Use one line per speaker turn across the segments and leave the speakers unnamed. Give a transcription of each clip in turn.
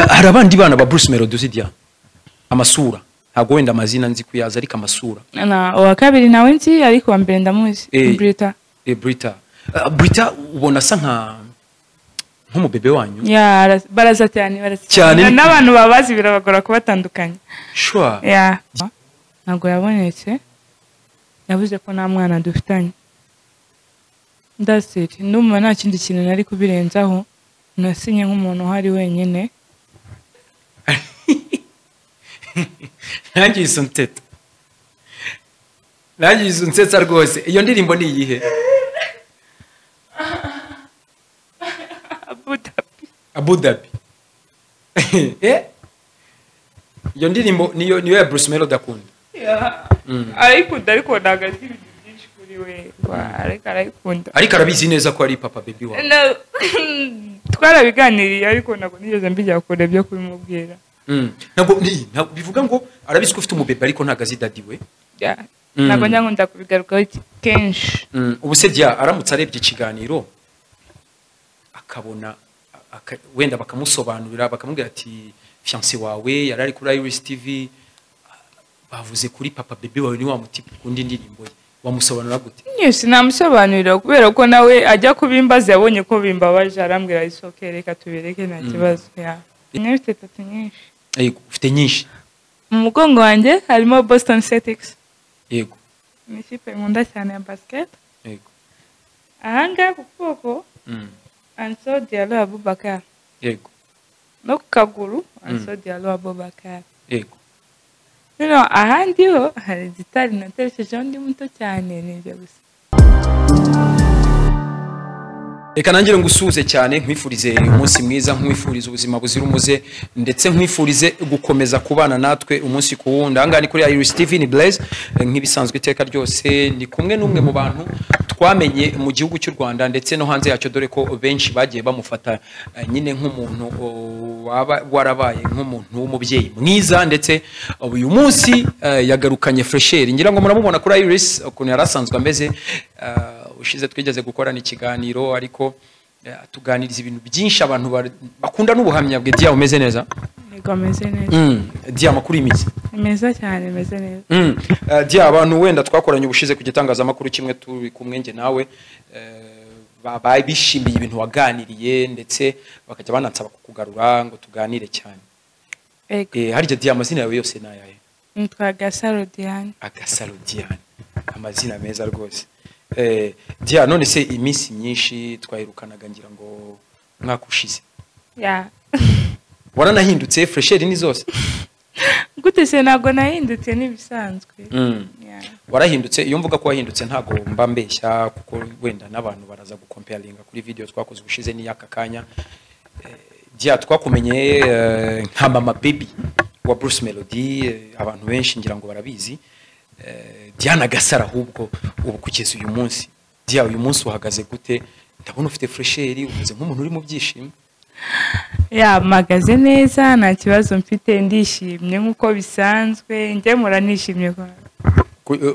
Hari abandi bana ba Bruce Melody uzi Diane? Amasura ntabwo wenda amazina nzi kuyaza, ariko amasura.
Na uwa kabiri nawe nzi, ariko uwa mbere ndamuzi. Brita.
Brita. Brita ubona asa nka nk'umubebe wanyu?
Yeah, baraza cyane, baraza
cyane.
N'abantu babazi birabagora kubatandukanya.
Sure.
Yeah. Ntabwo yabonetse, yavuze ko nta mwana dufitanye. That's it. Ndumva nta kindi kintu nari kubirenzaho, nasinye nk'umuntu uhari wenyine.
Nanjye izo nteta, nanjye izo nsetsa rwose. Iyo ndirimbo ni iyihe?
Abu Dhabi.
Abu Dhabi. Iyo ndirimbo niyo ya Bruce Melody akunda.
Yeah. Arayikunda, ariko ntabwo azi ibintu byinshi kuri we. Ariko arayikunda.
Ariko arabizi neza ko ari papa baby wawe.
No. Twarabiganiriye ariko ntabwo nigeze mbijya kure byo kubimubwira.
Ntabwo bivuga ngo arabizi ko ufite umubebe, ariko ntabwo azi daddy we.
Yeah. Ntabwo njya nkunda kubigarukaho kenshi.
Ubu se Dia aramutse arebye ikiganiro akabona wenda bakamusobanurira, bakamubwira ati fiancé wawe yari ari kuri Iris TV, bavuze kuri papa baby wawe, ni wa mutipe ukunda indirimbo ye, wamusobanura gute?
Yes, namusobanurira kubera ko nawe ajya kubimbaza yabonye ko bimbabaje, arambwira it's okay, reka tubireke nta kibazo. Yeah. Mfite tatu nyinshi.
Yego, ufite nyinshi.
Mu mugongo wanjye harimo Boston Celtics.
Yego.
Ni ikipe nkunda cyane ya basket.
Yego.
Ahangaha ku kuboko Anso Diallo Abubakar.
Yego.
No ku kaguru Anso Diallo Abubakar.
Yego.
No, ahandi ho hari gitari natereshejeho ndi muto cyane, nibyo gusa.
Reka nangire ngusuhuze cyane, nkwifurize umunsi mwiza, nkwifurize ubuzima buzira umuze, ndetse nkwifurize gukomeza kubana natwe umunsi ku wundi. Ahangaha ni kuri Iris TV, ni Blaise nk'ibisanzwe iteka ryose, ni kumwe n'umwe mu bantu twamenye mu gihugu cy'u Rwanda ndetse no hanze yacyo, dore ko benshi bagiye bamufata nyine nk'umuntu waba warabaye nk'umuntu w'umubyeyi mwiza, ndetse uyu munsi yagarukanye fresheri. Ngira ngo muramubona kuri Iris ukuntu yari asanzwe ameze. Ushize twigeze gukorana ikiganiro, ariko tuganiriza ibintu byinshi abantu bakunda n'ubuhamya bwe. Dia, umeze neza?
Yego, ameze neza.
Dia, amakuru y'imizi?
Meza cyane, meze neza.
Dia, abantu wenda twakoranye ubushize ku gitangazamakuru kimwe turi kumwe nge nawe, babaye bishimiye ibintu waganiriye, ndetse bakajya banansaba kukugarura ngo tuganire cyane.
Yego.
Harya Dia, amazina yawe yose ni ayahe?
Nitwa Agasaro Diane.
Agasaro Diane, amazina meza rwose. Dia, none se iminsi myinshi twahirukanaga ngira ngo mwaka ushize.
Yeah.
Waranahindutse, fresheri ni zose?
Gute se, ntabwo nahindutse, nibisanzwe. Yeah.
Warahindutse. Iyo mvuga ko wahindutse ntabwo mba mbeshya, kuko wenda n'abantu baraza gukomparinga kuri video twakoze ubushize n'iyaka kanya. Dia, twakumenye nka mama baby wa Bruce Melody, abantu benshi ngira ngo barabizi. Diana Gasaro ahubwo ubu kugeza uyu munsi, Dia, uyu munsi uhagaze gute? Ndabona ufite fresheri, umeze nk'umuntu uri mu byishimo.
Ya, mpagaze neza, nta kibazo mfite, ndishimye nk'uko bisanzwe, njye mpora nishimye.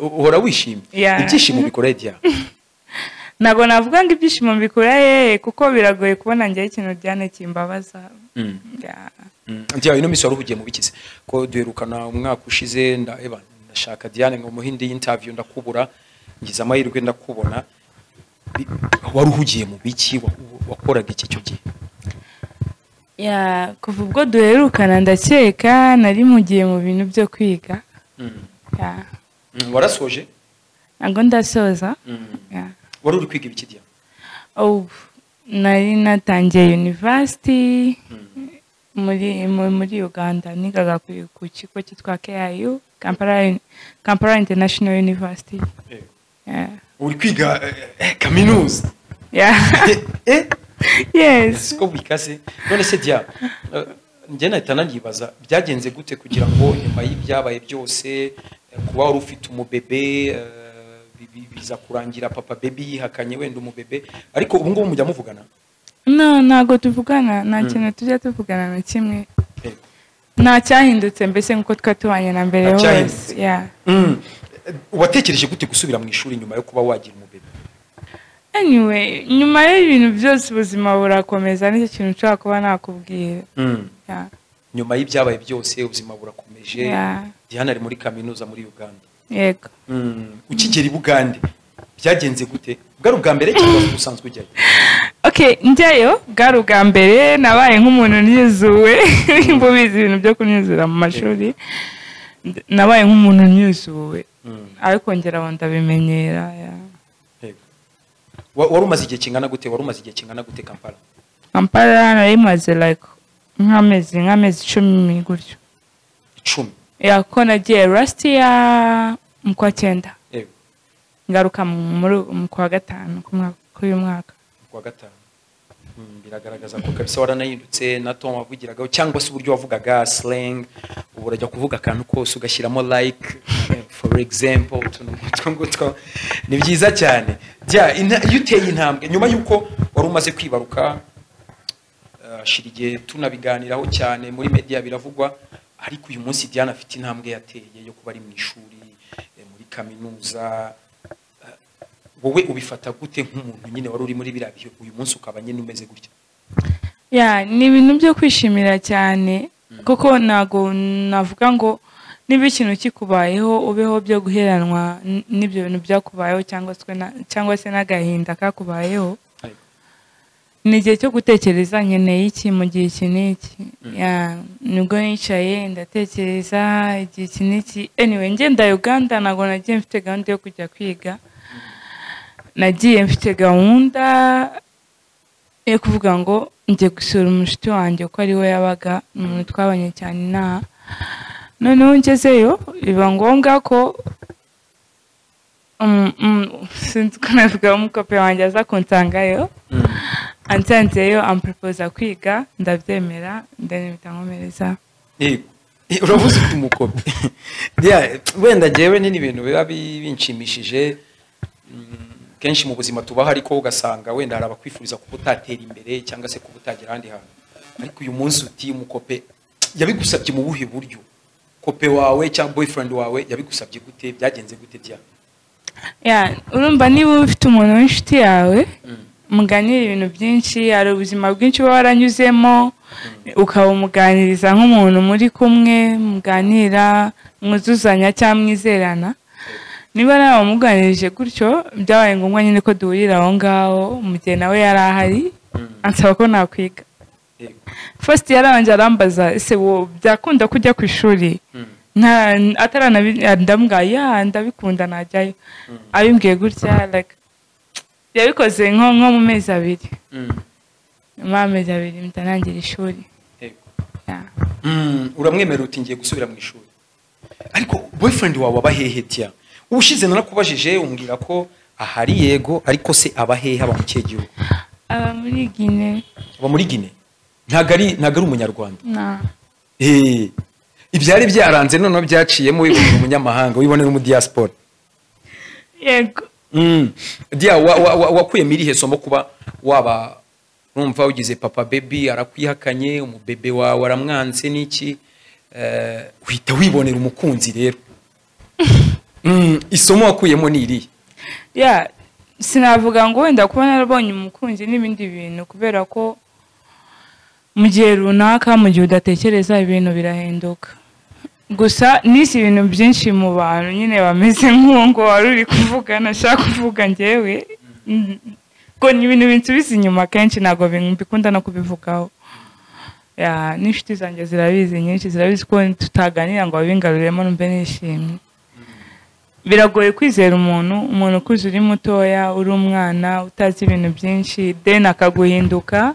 Uhora wishimye?
Yeah.
Ibyishimo bikora Dia?
Ntabwo navuga ngo ibyishimo mbikura hehe, kuko biragoye kubona njyewe ikintu Diane kimbabaza. Yeah.
Dia, ino minsi wari uhugiye mu biki se? Ko duherukana umwaka ushize, ndashaka Diane ngo muhe indi interview ndakubura, ngize amahirwe ndakubona. Wari uhugiye mu biki? Wakoraga iki cyo gihe?
Ya, kuva ubwo duherukana ndakeka nari mugiye mu bintu byo kwiga. Ya.
Warasoje?
Ntabwo ndasoza. Ya.
Wari uri kwiga ibiki Dia?
Oh, nari natangiye university muri Uganda, nigaga ku kigo cyitwa KIU, Kampala International University. Yeah.
Uri kwiga kaminuza?
Yeah. Yes.
Siko bikase. None se Dia, njye nahita nanibaza byagenze gute kugira ngo nyuma y'ibyabaye byose, kuba wari ufite umubebe, biza kurangira papa baby yihakanye wenda umubebe, ariko ubu ngubu mujya muvugana?
No, ntabwo tuvugana, nta kintu tujya tuvugana na kimwe. Nta cyahindutse mbese nkuko twatubanye na mbere hose. Yeah.
Watekereje gute gusubira mu ishuri nyuma yo kuba wagira umubebe?
Anyway, nyuma y'ibintu byose ubuzima burakomeza, nicyo kintu nshobora kuba nakubwira. Yeah.
Nyuma y'ibyabaye byose, ubuzima burakomeje. Diana ari muri kaminuza muri Uganda.
Yego.
Ukigera i Bugande byagenze gute? Bwari ubwa mbere cyangwa usanzwe ujyayo?
Okay, njyayo bwari ubwa mbere. Nabaye nk'umuntu nyuzuwe, nimba ubizi ibintu byo kunyuzura mu mashuri. Nabaye nk'umuntu nyuzuwe, ariko ngera aho ndabimenyera, yeah.
Yego. Wari umaze igihe kingana gute? Wari umaze igihe kingana gute Kampala?
Kampala nari maze like nk'amezi 10 gutyo.
10?
Yeah, kuko nagiye last year mu kwa 9. Ngaruka mu kwa 5 k'uyu mwaka.
Mu kwa 5. Biragaragaza ko kabisa waranahindutse na ton wavugiragaho cyangwa se uburyo wavugaga, slang. Ubu urajya kuvuga akantu kose ugashyiramo like, for example, utuntu nk'utwo ngutwo. Ni byiza cyane. Iyo uteye intambwe nyuma y'uko wari umaze kwibaruka, shira igihe tunabiganiraho cyane muri media biravugwa, ariko uyu munsi Diana afite intambwe yateye yo kuba ari mu ishuri, muri kaminuza. Wowe ubifata gute nk'umuntu nyine wari uri muri biriya bihe, uyu munsi ukaba nyine umeze gutya?
Yeah, ni ibintu byo kwishimira cyane, kuko ntago navuga ngo niba ikintu kikubayeho ubeho byo guheranwa n'ibyo bintu byakubayeho cyangwa se n'agahinda kakubayeho. Ni igihe cyo gutekereza nkeneye iki mu gihe iki n'iki. Yeah, nibwo nicaye ndatekereza igihe iki n'iki. Anyway, ngenda Uganda ntabwo nagiye mfite gahunda yo kujya kwiga. Nagiye mfite gahunda yo kuvuga ngo njye gusura umushuti wanjye ko ari we yabaga, ni umuntu twabanye cyane inaha. Noneho ngezeyo biba ngombwa ko sinzi uko navuga, umukope wanjye aza kunsangayo. Ansanzeyo ampropoza kwiga, ndabyemera, then mpita nkomereza.
Yego. Uravuze uti umukope. Yeah, wenda jewe ni ibintu biba binshimishije. Kenshi mu buzima tubaho, ariko ugasanga wenda hari abakwifuriza kuba utatera imbere cyangwa se kuba utagera ahandi hantu, ariko uyu munsi uti umukope yabigusabye mu buhe buryo? Kope wawe cyangwa boyfriend wawe yabigusabye gute? Byagenze gute bya?
Yeah, urumva niba ufite umuntu w'inshuti yawe muganira ibintu byinshi, hari ubuzima bwinshi uba waranyuzemo, ukaba umuganiriza nk'umuntu muri kumwe muganira, mwuzuzanya cyangwa mwizerana. Niba nawe umuganirije gutyo, byabaye ngombwa nyine ko duhurira aho ngaho mu gihe nawe yari ahari, ansaba ko nakwiga. First yarabanje arambaza, ese wo byakunda kujya ku ishuri? Atarana ndamubwira, ya, ndabikunda najyayo. Abimbwiye gutya, like yabikoze nko mu mezi 2. Nyuma y'amezi 2 mpita ntangira ishuri. Yeah.
Uramwemerera uti ngiye gusubira mu ishuri. Ariko boyfriend wawe aba hehe Tia? Ubushize narakubajije umbwira ko ahari, yego, ariko se aba hehe, aba mu kihe gihugu?
Aba muri Guinea.
Aba muri Guinea. Ntago ari umunyarwanda.
Na.
Ibyari byaranze noneho byaciyemo, wibonera umunyamahanga, wibonera umu diaspora.
Yego.
Dia wakuyemo irihe somo kuba waba numva ugize papa baby arakwihakanye, umubebe wawe aramwanze n'iki, uhita wibonera umukunzi rero? Isomo wakuyemo ni irihe?
Yeah, sinavuga ngo wenda kuba narabonye umukunzi n'ibindi bintu, kubera ko mu gihe runaka, mu gihe udatekereza, ibintu birahinduka. Gusa nisi ibintu byinshi mu bantu nyine bameze nk'uwo ngo wari uri kuvuga, nashaka kuvuga njyewe ko ni ibintu binsubiza inyuma kenshi, ntabwo mbikunda no kubivugaho. Yeah, n'inshuti zanjye zirabizi, nyinshi zirabizi ko tutaganira ngo babingaruremo numve nishimye. Biragoye kwizera umuntu ukuze, uri mutoya, uri umwana utazi ibintu byinshi, then akaguhinduka,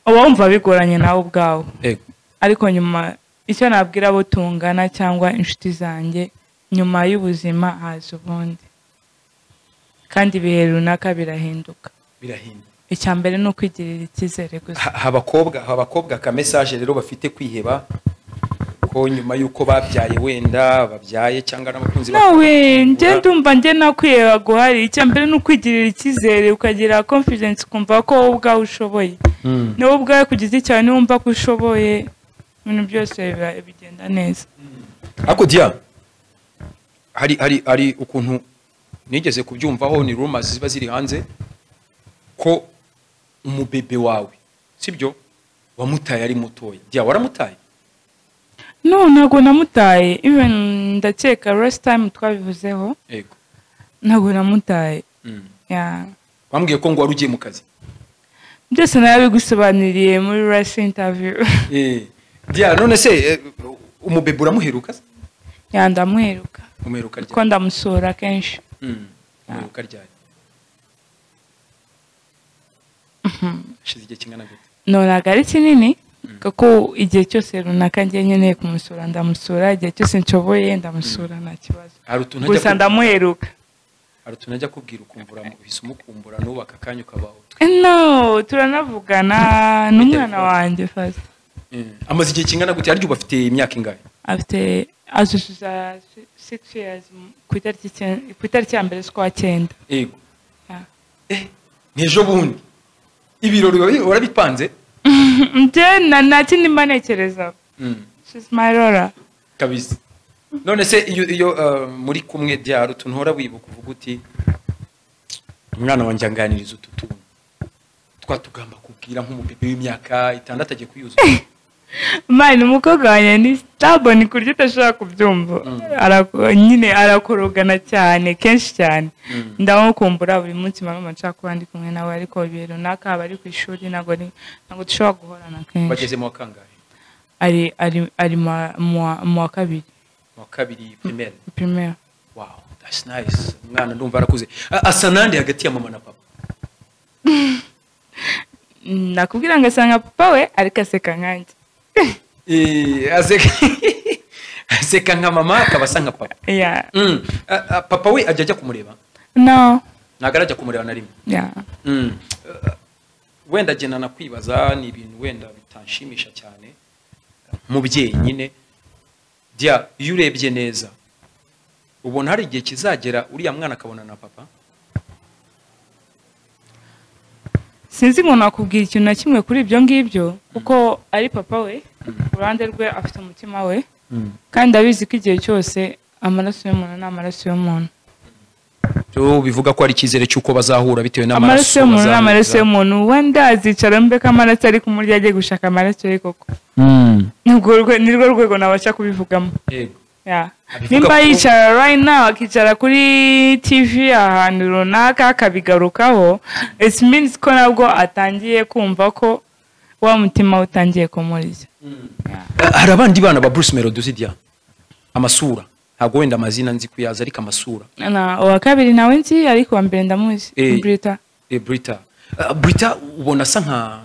uba wumva bigoranye nawe ubwawe. Ariko nyuma icyo nabwira abo tungana cyangwa inshuti zanjye, nyuma y'ubuzima haza ubundi, kandi ibihe runaka birahinduka.
Birahinduka.
Icya mbere ni ukwigirira icyizere gusa.
Abakobwa ka message rero bafite kwiheba ko nyuma y'uko babyaye, wenda babyaye cyangwa n'abakunzi
Nawe njye ndumva njye nakwiheba guhari. Icya mbere ni ukwigirira icyizere, ukagira confidence, ukumva ko wowe ubwawe ushoboye. Niwowe ubwawe ku giti cyawe niwumva ko ushoboye, ibintu byose bigenda neza.
Ariko Dia, hari ukuntu nigeze kubyumvaho, ni rumors ziba ziri hanze, ko umubebe wawe, sibyo, Wamutaye ari mutoya. Dia, waramutaye?
No, ntabwo namutaye. Even ndakeka last time twabivuzeho.
Yego.
Ntabwo namutaye. Yeah.
Wambwiye ko ngo wari ugiye mu kazi.
Byose narabigusobanuriye muri last interview.
Dia, none se umubebe uramuheruka?
Ya, ndamuheruka.
Umuheruka ryari?
Ko ndamusura kenshi.
Umuheruka ryari? Hashize igihe kingana gute?
No, ntabwo ari kinini, kuko igihe cyose runaka ngiye nkeneye kumusura ndamusura, igihe cyose nshoboye ndamusura, nta kibazo. Gusa ndamuheruka.
Hari utuntu ajya kubwira ukumvura uhise umukumbura n'ubu aka kanya ukaba
No, turanavugana n'umwana wanjye first.
Amaze igihe kingana gute? Harya ubu afite imyaka ingahe?
Afite azuzuza 6 years ku itariki ya 1 z'ukwa 9.
Yego. N'ejo bundi ibirori warabipanze?
Nje nta kindi mba ntekereza. She's my Laura.
Kabisa. None se iyo muri kumwe byaro utuntu uhora wibuka uvuga uti umwana wanjye anganiriza utu tuntu twatugamba kubwira nk'umubebe w'imyaka 6 agiye kuyuzuza?
Mani, umukobwa wanjye ni stubborn ku buryo utashobora kubyumva. Nyine arakorogana cyane kenshi cyane. Ndamukumbura buri munsi, mama nshaka kuba ndi kumwe nawe, ariko ibihe runaka aba ari ku ishuri, ntabwo dushobora guhorana kenshi.
Bageze mu wa kangahe?
Ari mu wa kabiri.
Mu wa kabiri primaire.
Primaire.
Wow, that's nice. Umwana ndumva arakuze. Asa nande hagati ya mama na papa?
Nakubwira ngo asa nka papa we, ariko aseka nkanjye.
Aseka nka mama akaba asa nka papa.
Yeah.
Papa we ajya kumureba?
No.
Ntabwo arajya kumureba na rimwe.
Yeah.
Wenda agenda nakwibaza ni ibintu wenda bitanshimisha cyane mubyeyi nyine. Dia, iyo urebye neza ubona hari igihe kizagera uriya mwana akabona na papa?
Sinzi ngo nakubwira ikintu na kimwe kuri ibyo ngibyo, kuko ari papa we, uruhande rwe afite umutima we, kandi abizi ko igihe cyose amaraso y'umuntu ni amaraso y'umuntu.
So bivuga ko ari icyizere cy'uko bazahura bitewe n'amaraso
y'umuntu n'amaraso y'umuntu. Wenda azicara mbe ko amaraso ari kumurya agiye gushaka amaraso ye koko. Nirwo rwego nabasha kubivugamo.
Yego.
Yeah. Nimba yicara right now akicara kuri TV ahantu runaka akabigarukaho, it means ko nabwo atangiye kumva ko wa mutima utangiye kumurya.
Hari abandi bana ba Bruce Melody uzi Dia? Amasura. Ntabwo wenda amazina nzi kuyaza ariko amasura.
Na uwa kabiri nawe nzi, ariko wa mbere ndamuzi. Brita.
Brita. Brita ubona asa nka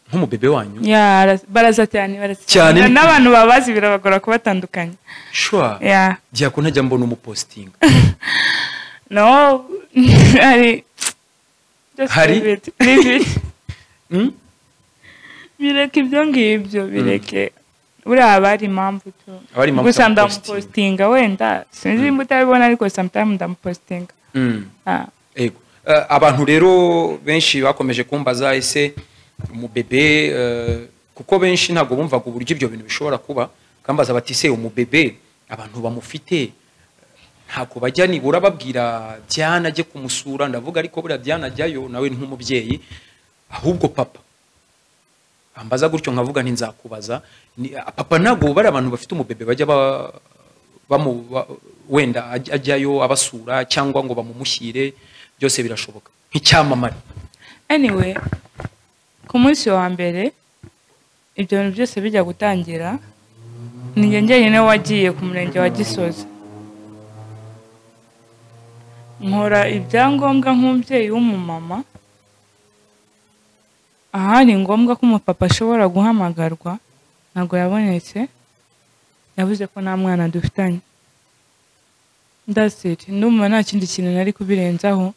nk'umubebe wanyu?
Yeah, baraza cyane, baraza cyane. N'abantu babazi birabagora kubatandukanya.
Sure.
Yeah.
Dia ko ntajya mbona umuposting.
No. Ari just
Hari?
Leave it. Leave it. Bireke ibyo ngibyo, bireke. Buriya haba hari impamvu tu. Gusa ndamupostinga wenda. Sinzi nimba utabibona ariko sometimes ndamupostinga.
Ego. Abantu rero benshi bakomeje kumbaza ese umubebe, kuko benshi ntabwo bumvaga uburyo ibyo bintu bishobora kuba, kambaza bati se umubebe abantu bamufite ntabwo bajya nibura babwira Diana ajye kumusura. Ndavuga ariko buriya Diana ajyayo nawe nk'umubyeyi, ahubwo papa ambaza gutyo nkavuga nti nzakubaza. Papa ntabwo bari abantu bafite umubebe bajya wenda ajyayo abasura cyangwa ngo bamumushyire, byose birashoboka nk'icyamamare.
Anyway, ku munsi wa mbere ibyo bintu byose bijya gutangira, ni njye njyenyine wagiye ku murenge wa Gisozi, nkora ibyangombwa nk'umubyeyi w'umumama. Aha ni ngombwa ko umupapa ashobora guhamagarwa, ntabwo yabonetse, yavuze ko nta mwana dufitanye. That's it. Ndumva nta kindi kintu nari kubirenzaho,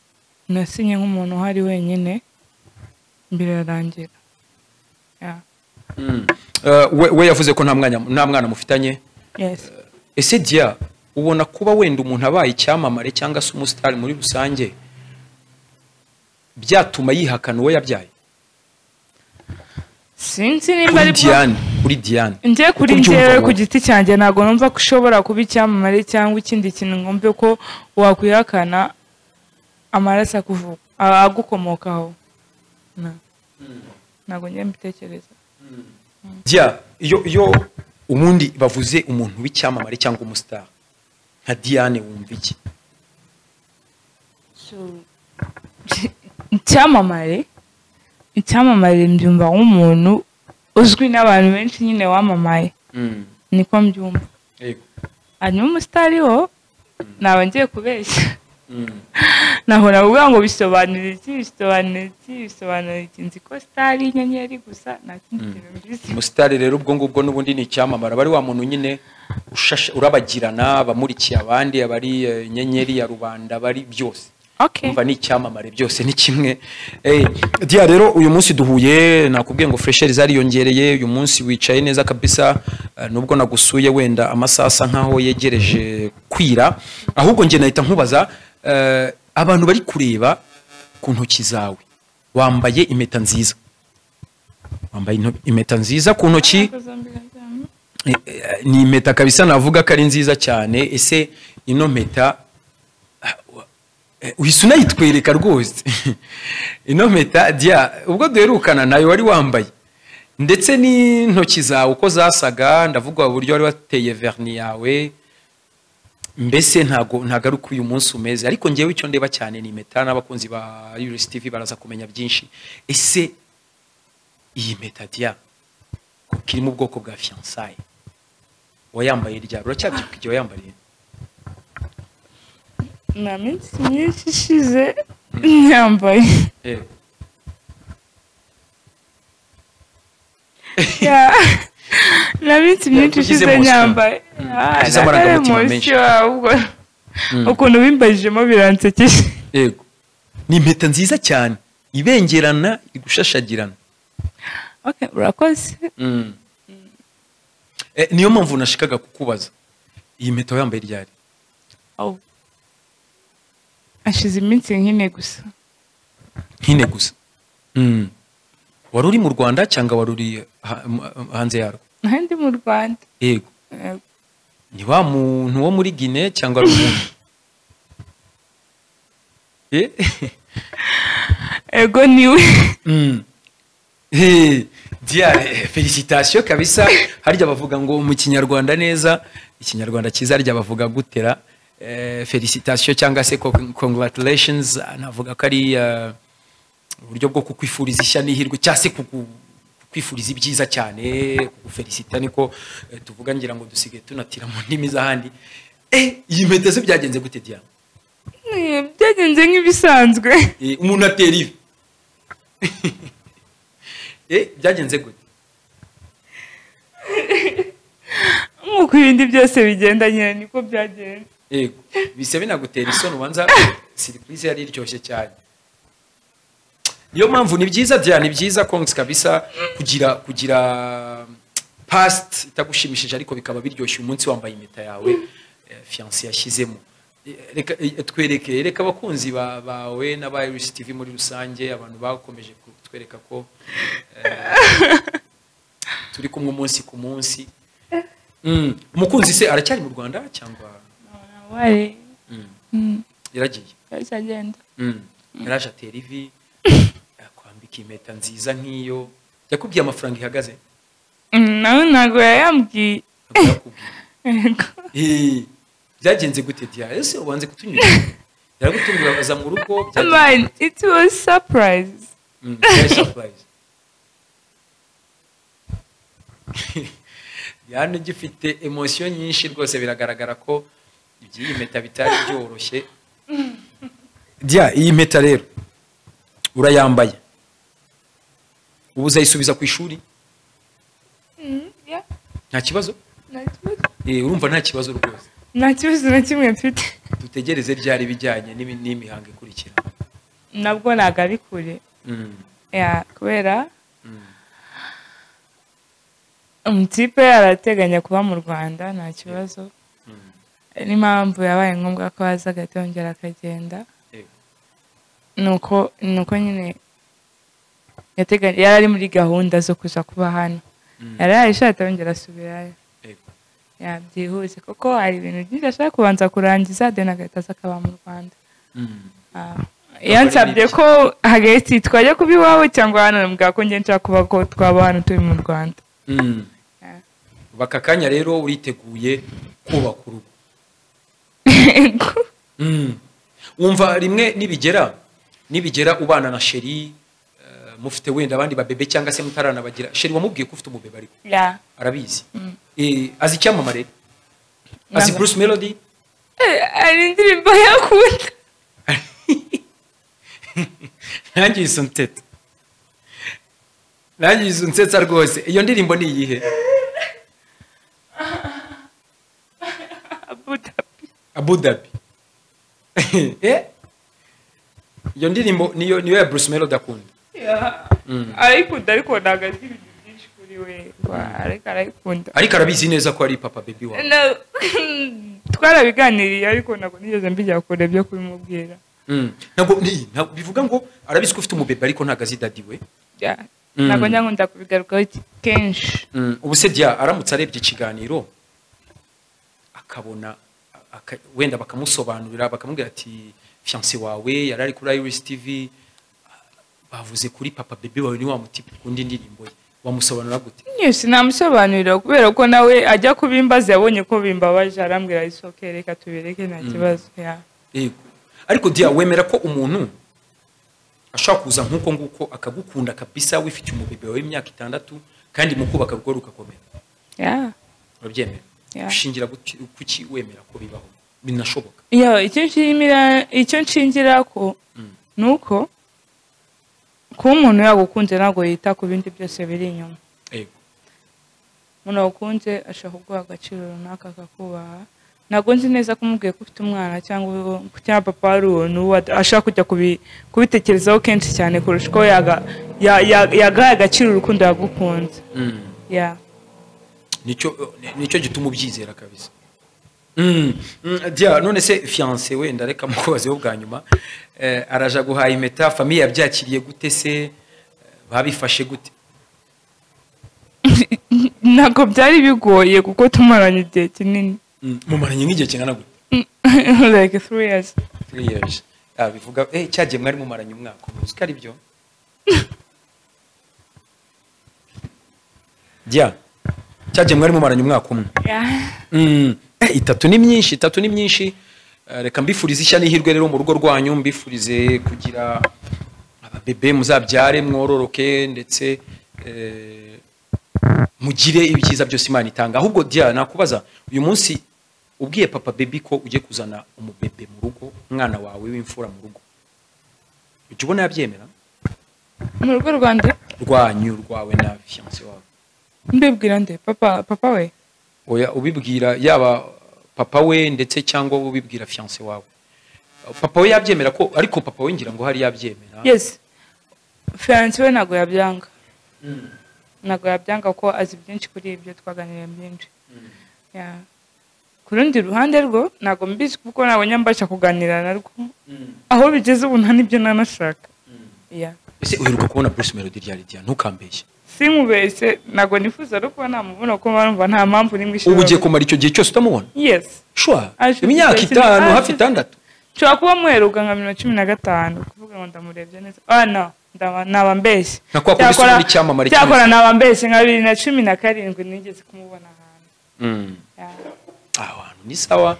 nasinye nk'umuntu uhari wenyine, birarangira. Yeah.
We yavuze ko nta mwana mufitanye.
Yes.
Ese Dia, ubona kuba wenda umuntu abaye icyamamare cyangwa se umusitari muri rusange byatuma yihakana uwo yabyaye?
Sinzi nimba ari
Diane, kuri Diane.
Ngiye kuri njyewe ku giti cyanjye ntabwo numva ko ushobora kuba icyamamare cyangwa ikindi kintu ngombe ko wakwihakana amaraso agukomokaho. Ntabwo ngiye mbitekereza.
Dia, iyo ubundi bavuze umuntu w'icyamamare cyangwa umustar nka Diane, wumva iki?
So, icyamamare mbyumva nk'umuntu uzwi n'abantu benshi nyine, wamamaye, niko mbyumva. Hanyuma umusitari wo naba ngiye kubeshya, nahora kuvuga ngo bisobanura iki, bisobanura iki, bisobanura iki. Nzi ko star inyenyeri gusa, nta kindi kintu mbizi.
Umusitari rero ubwo ngubwo n'ubundi ni icyamamare, aba ari wa muntu nyine ushashe, urabagirana, abamurikiye abandi, aba ari inyenyeri ya rubanda, aba ari byose. Umva, ni icyamamare, byose ni kimwe. Dia, rero uyu munsi duhuye, nakubwiye ngo fraîcheur zariyongereye. Uyu munsi wicaye neza kabisa, nubwo nagusuye wenda amasaha asa nkaho yegereje kwira. Ahubwo njye nahita nkubaza, abantu bari kureba ku ntoki zawe, wambaye impeta nziza, wambaye impeta nziza ku ntoki. Ni impeta kabisa navuga ko ari nziza cyane. Ese ino mpeta, uhise unayitwereka rwose, ino mpeta Dia, ubwo duherukana nayo wari wambaye, ndetse n'intoki zawe uko zasaga, ndavuga uburyo wari wateye vernis yawe, mbese ntago ari uko uyu munsi umeze. Ariko ngewe icyo ndeba cyane ni impeta, n'abakunzi ba Iris TV baraza kumenya byinshi. Ese iyi mpeta Dia, kuko iri mu bwoko bwa fiançailles, wayambaye ryari? Uracyabyibuka igihe wayambariye?
Nta minsi myinshi ishize yambaye. Yeah. Nta minsi myinshi
Ugize
ishize
emotion.
nyambaye. Ah,
Ugize amarangamutima
nari
menshi.
emotion, ahubwo ukuntu bimbajijemo biransekeje.
Yego, ni impeta nziza cyane, ibengerana, igushashagirana.
Okay, urakoze.
Niyo mpamvu nashikaga kukubaza, iyi mpeta wayambaye ryari?
Oh. Hashize iminsi nk'ine gusa.
Nk'ine gusa. Wari uri mu Rwanda cyangwa wari uri hanze yarwo?
Nari ndi mu Rwanda.
Yego. Ni wa muntu wo muri Guinea cyangwa ari umuntu?
Ego, niwe.
Dia, félicitations kabisa. Harya bavuga ngo mu Kinyarwanda neza, Ikinyarwanda cyiza, harya bavuga gutera félicitations cyangwa se congratulations? Navuga ko ari uburyo bwo kukwifuriza ishya n'ihirwe, cyangwa se kukwifuriza ibyiza cyane, kugufelicita, niko tuvuga. Ngira ngo dusigaye tunatira mu ndimi z'ahandi. Iyi mpeta se byagenze gute, Dia?
Byagenze nk'ibisanzwe.
Umuntu atera ivi. Byagenze gute?
Nk'uko ibindi byose bigenda nyine, niko byagenze.
Yego, bise binagutera isoni, ubanza surprise yari iryoshye cyane. Niyo mpamvu ni byiza bya, ni byiza, congs kabisa, kugira past itagushimishije ariko bikaba biryoshye umunsi wambaye impeta yawe fiancé yashyizemo. Reka twereke, reka abakunzi bawe n'aba Iris TV muri rusange, abantu bakomeje kutwereka ko turi kumwe umunsi ku munsi. Umukunzi se aracyari mu Rwanda cyangwa?
Wari.
Yaragiye?
Yahise agenda.
Yaraje atera ivi, akwambika impeta nziza nk'iyo. Yakubwiye amafaranga ihagaze?
Nawe ntabwo yayambwiye.
Ntabwo yakubwiye?
Yego.
Byagenze gute, Dia? Ese ubanze kutunyura, yaragutunguye aza mu rugo, byagenze?
Man, it was surprise.
Very surprise. Diane ugifite emotion nyinshi rwose, biragaragara ko iby'iyi mpeta bitari byoroshye. Dia, iyi mpeta rero urayambaye, ubu uzayisubiza ku ishuri?
Yeah.
Nta kibazo?
Nta kibazo.
Urumva nta kibazo rwose?
Nta kibazo na kimwe mfite.
Dutegereze ryari ibijyanye n'imihango ikurikira?
Nabwo ntabwo ari kure. Yeah, kubera umutipe arateganya kuba mu Rwanda, nta kibazo. N'impamvu yabaye ngombwa ko aza agahita yongera akagenda, nuko nyine yateganya, yari ari muri gahunda zo kuza kuba hano, yari yarayishatse, yongera asubirayo. Yeah, byihuse, kuko hari ibintu byinshi ashaka kubanza kurangiza, then agahita aza akaba mu Rwanda. Ah, Yansabye ko hagati twajya kuba iwawe cyangwa hano, mbwa ko njye nshaka kuba ko twaba hano turi mu Rwanda.
Baka kanya rero uriteguye kubaka urugo. Wumva rimwe nibigera ubana na Sheri, mufite wenda abandi babebe cyangwa se mutaranabagira. Sheri wamubwiye ko ufite umubebe ariko?
Yeah.
Arabizi. Azi icyamamare? Azi Bruce Melody?
Ari indirimbo yakunda.
Nanjye izo nsetsa rwose. Iyo ndirimbo ni iyihe? Abu Dhabi. Iyo ndirimbo niyo ya Bruce Melody akunda.
Yeah. Arayikunda ariko ntabwo azi ibintu byinshi kuri we. Ariko arayikunda.
Ariko arabizi neza ko ari papa baby wawe.
Twarabiganiriye ariko ntabwo nigeze mbijya kure byo kubimubwira.
Ntabwo bivuga ngo arabizi ko ufite umubebe ariko ntabwo azi daddy we.
Yeah. Ntabwo njya nkunda kubigarukaho kenshi.
Ubu se Dia aramutse arebye ikiganiro akabona wenda bakamusobanurira bakamubwira ati fiancé wawe yari ari kuri Iris TV bavuze kuri papa baby wawe ni wa mutipe kundi indirimbo ye, wamusobanura gute?
Yes, namusobanurira kubera ko nawe ajya kubimbaza yabonye ko bimbabaje arambwira it's okay reka tubireke nta kibazo. Yeah.
Yego. Ariko Dia wemera ko umuntu ashobora kuza nkuko nguko akagukunda kabisa wifitiye umubebe wawe imyaka 6 kandi mukubaka urugo rugakomera?
Yeah.
Urabyemera? Ushingira kuki wemera ko bibaho binashoboka?
Yeah, icyo nshingira ko nuko kuba umuntu yagukunze ntabwo yita ku bindi byose biri inyuma.
Yego.
Umuntu wagukunze ashaka kuguha agaciro runaka akakubaha. Ntabwo nzi neza ko umubwiye ko ufite umwana cyangwa papa ari uwo ashaka kujya kubitekerezaho kenshi cyane kurusha uko yagaha agaciro urukundo yagukunze. Yeah.
Nicyo gituma ubyizera kabisa. Dia none se fiancé wenda reka mukubazeho bwa nyuma, araja guhaye impeta, famille yabyakiriye gute se, babifashe gute?
Ntabwo byari bigoye kuko tumaranye igihe kinini.
Mumaranye nk'igihe kingana gute?
Like 3 years.
3 years. Bivuga cyagiye mwari mumaranye umwaka uzi ko ari byo? Dia cyagiye mwari mumaranye umwaka umwe.
Yeah.
3 ni myinshi. Reka mbifurize ishya n'ihirwe rero mu rugo rwanyu, mbifurize kugira ababebe muzabyare mwororoke ndetse mugire ibyiza byose Imana itanga. Ahubwo Dia nakubaza uyu munsi ubwiye papa baby ko ugiye kuzana umubebe mu rugo, umwana wawe w'imfura mu rugo, ujya ubona yabyemera?
Mu rugo rwande?
Rwanyu rwawe na fiancé wawe.
Mbibwira nde? Papa we?
Oya, ubibwira yaba papa we ndetse cyangwa ubibwira fiancé wawe. Papa we yabyemera ko, ariko papa we ngira ngo hari yabyemera.
Yes. Fiancé we ntago yabyanga. Ntago yabyanga ko azi byinshi kuri ibyo twaganiriye byinshi. Yeah. Kurundi ruhande rwo ntago mbizi kuko nabo nyambasha kuganira narwo. Aho bigeze ubu nta nibyo nanashaka. Yeah.
Ese uheruka kubona Bruce Melody ryari Dia? Ntukambeshye.
Sinkubeshye ntago nifuza no kuba namubona kuko barumva nta mpamvu nimwe ishobora.
Ubu ugiye kumara icyo gihe cyose utamubona?
Yes.
Sure. Imyaka 5 hafi 6.
Nshobora kuba muheruka nka 2015 kuvuga ngo ndamurebye neza. Ah no, naba mbeshye. Cyakora naba mbeshye nka 2017 nigeze kumubona ahantu.
Ahantu ni sawa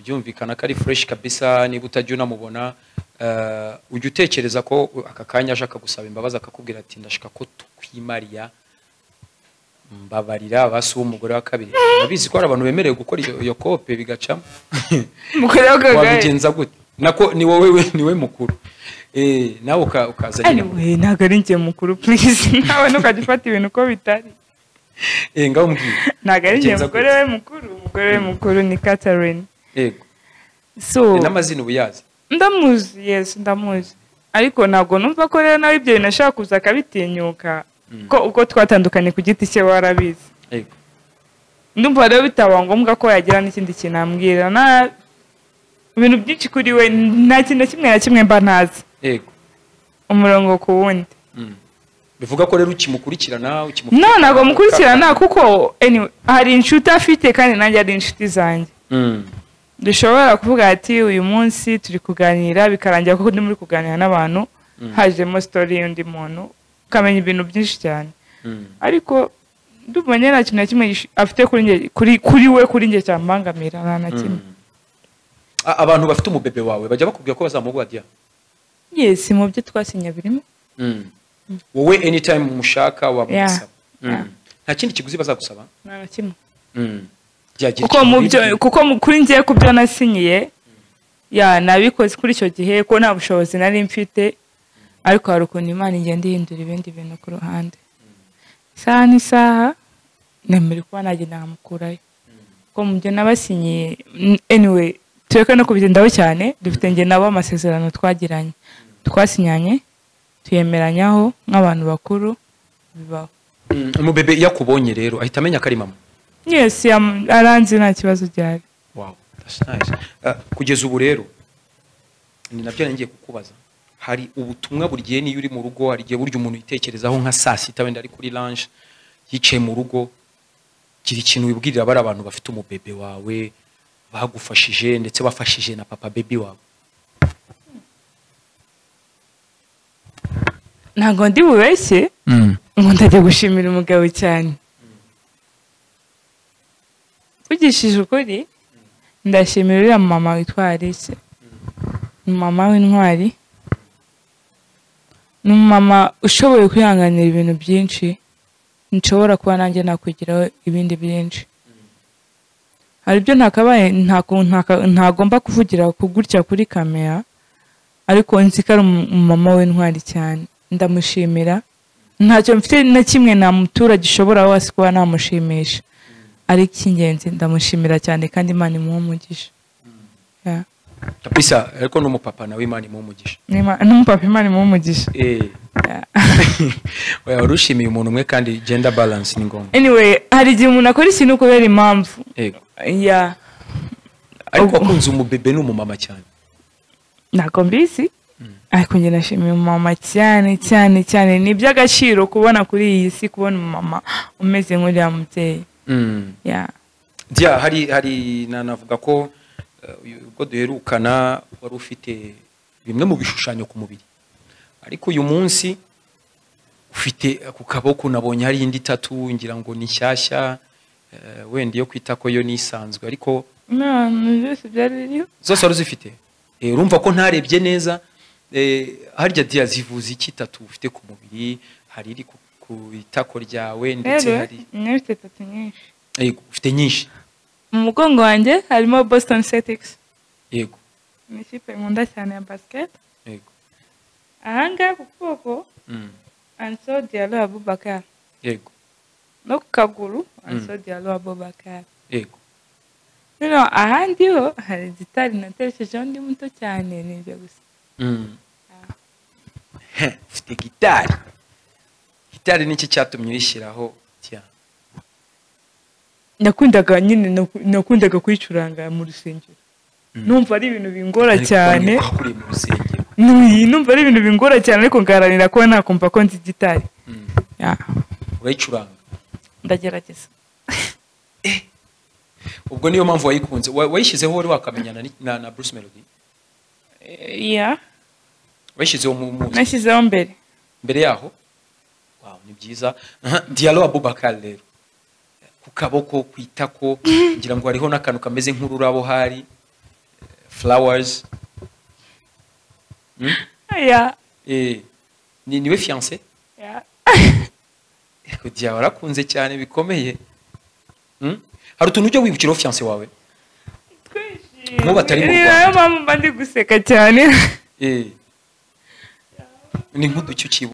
byumvikana ko ari fresh kabisa. Niba utajya unamubona ujya utekereza ko aka kanya ashaka gusaba imbabazi akakubwira ati ndashaka ko tukwimariya, mbabarira basi umugore wa kabiri. Nabizi ko hari abantu bemerewe gukora iyo kope bigacamo. Wabigenza gute? Nako ni wowe niwe mukuru. Nawe ukaza nyine.
Anyway, ntabwo ari njye mukuru please. Nawe ntukajya ufata ibintu uko bitari.
Ngaho mbwira.
Ntabwo ari njye mugore we mukuru, umugore we mukuru ni Catherine.
Yego.
So
n'amazina ubuyazi?
Ndamuzi, yes ndamuzi. Ariko ntabwo numva ko rero nawe ibyo bintu ashaka kuza akabitinyuka ko uko twatandukanye ku giti cye warabizi.
Yego.
Ndumva rero bitaba ngombwa ko yagira n'ikindi kintu ambwira. Na ibintu byinshi kuri we nta kintu kimwe na kimwe mba ntazi.
Yego.
Umurongo ku wundi.
Bivuga ko rero ukimukurikirana ukimukurikirana?
No, ntabwo mukurikirana kuko anyway hari inshuti afite kandi nanjye ari inshuti zanjye. Dushobora kuvuga ati uyu munsi turi kuganira bikarangira kuko ndi muri kuganira n'abantu hajemo story y'undi muntu ukamenya ibintu byinshi cyane. Ariko ndumva njye nta kintu na kimwe afite kuri njye, kuri we kuri njye cyambangamira, nta na kimwe.
Abantu bafite umubebe wawe bajya bakubwira ko bazamuguha dia?
Yes, mu byo twasinye birimo.
Wowe anytime umushaka wamusaba. Nta kindi kiguzi bazagusaba?
Nta na kimwe.
Kuko
mu byo kuko kuri njye ku byo nasinyiye ya nabikoze kuri icyo gihe ko nta bushobozi nari mfite, ariko hari ukuntu Imana igenda ihindura ibindi bintu ku ruhande. Isaha n'isaha nemere kuba nagenda nkamukurayo. Ko mu byo nabasinyiye, anyway tureke no kubigendaho cyane, dufite njye nabo amasezerano twagiranye, twasinyanye, tuyemeranyaho nk'abantu bakuru bibaho.
Umubebe yakubonye rero ahita amenya ko ari mama?
Yes, aranzi nta kibazo gihari.
Wow, that's nice. Kugeza ubu rero ni nabyo ngiye kukubaza, hari ubutumwa buri gihe niyo uri mu rugo, hari igihe burya umuntu yitekerezaho nka saa sita wenda ari kuri lunch yicaye mu rugo, gira ikintu wibwirira bari abantu bafite umubebe wawe bagufashije ndetse bafashije na papa baby wawe.
Ntabwo ndi bubeshye ngo ndajya gushimira umugabo cyane. Mvugishije ukuri ndashimira uriya mama witwa Alice, ni mama w'intwari, ni umumama ushoboye kwihanganira ibintu byinshi, nshobora kuba nanjye nakwigiraho ibindi byinshi. Hari ibyo ntakabaye ntagomba kuvugira kugutya kuri kamera, ariko nzi ko ari umumama w'intwari cyane, ndamushimira. Ntacyo mfite na kimwe nta muturage ushobora wese kuba namushimisha, ariko icy'ingenzi ndamushimira cyane kandi Imana imuhe umugisha.
Kabisa, ariko n'umupapa nawe Imana imuhe umugisha.
N'umupapa Imana imuhe umugisha.
Oya, warushimiye umuntu umwe kandi gender balance ni ngombwa.
Anyway, hari igihe umuntu akora ikintu kubera impamvu.
Yego. Ariko wakunze umubebe n'umumama cyane.
Ntabwo mbizi, ariko njye nashimiye umumama cyane cyane cyane. Ni iby'agaciro kubona kuri iyi si kubona umumama umeze nk'uriya mubyeyi.
Dia, hari nanavuga ko ubwo duherukana wari ufite bimwe mu bishushanyo ku mubiri, ariko uyu munsi ufite ku kaboko nabonye hari indi tatu, ngira ngo ni shyashya, wenda iyo kwita ko yo nisanzwe, ariko
no byose byari biriho
zose wari uzifite. Urumva ko ntarebye neza. Harya Dia zivuze iki tatu ufite ku mubiri? Hari iri ku itako ryawe ndetse hari
nifite tatu nyinshi.
Yego, ufite nyinshi.
Mu mugongo wanjye harimo Boston Celtics.
Yego.
Ni ikipe nkunda cyane ya basket.
Yego.
Ahanga ku kuboko Anso Diallo Abubakar.
Yego.
No ku kaguru Anso Diallo Abubakar.
Yego.
No, ahandi ho hari gitari natereshejeho ndi muto cyane, nibyo gusa.
Ufite gitari. Gitari niki cyatumye uyishyiraho?
Nakundaga nyine, nakundaga kuyicuranga mu rusengero. Numva ari ibintu bingora cyane. Numva ari ibintu bingora cyane, ariko ngaranira ko nakumva ko nzi gitari.
Urayicuranga?
Ndagerageza.
Ubwo niyo mpamvu wayikunze. Wayishyizeho wari wakamenyana na Bruce Melody?
Yeah.
Wayishyizeho mu muzi?
Nashyizeho mbere.
Mbere yaho? Wow, ni byiza. Diallo Abubakar rero ku kaboko, ku itako, ngira ngo hariho n'akantu kameze nk'ururabo, hari flowers.
Yeah.
Ni niwe fiancé?
Yeah.
Eko Dia warakunze cyane bikomeye. Hari utuntu ujya wibukira fiancé wawe?
Twinshi.
Muba atari mu Rwanda.
Niyo mpamvu mba ndi guseka cyane.
Ni nk'uduki ukibuka?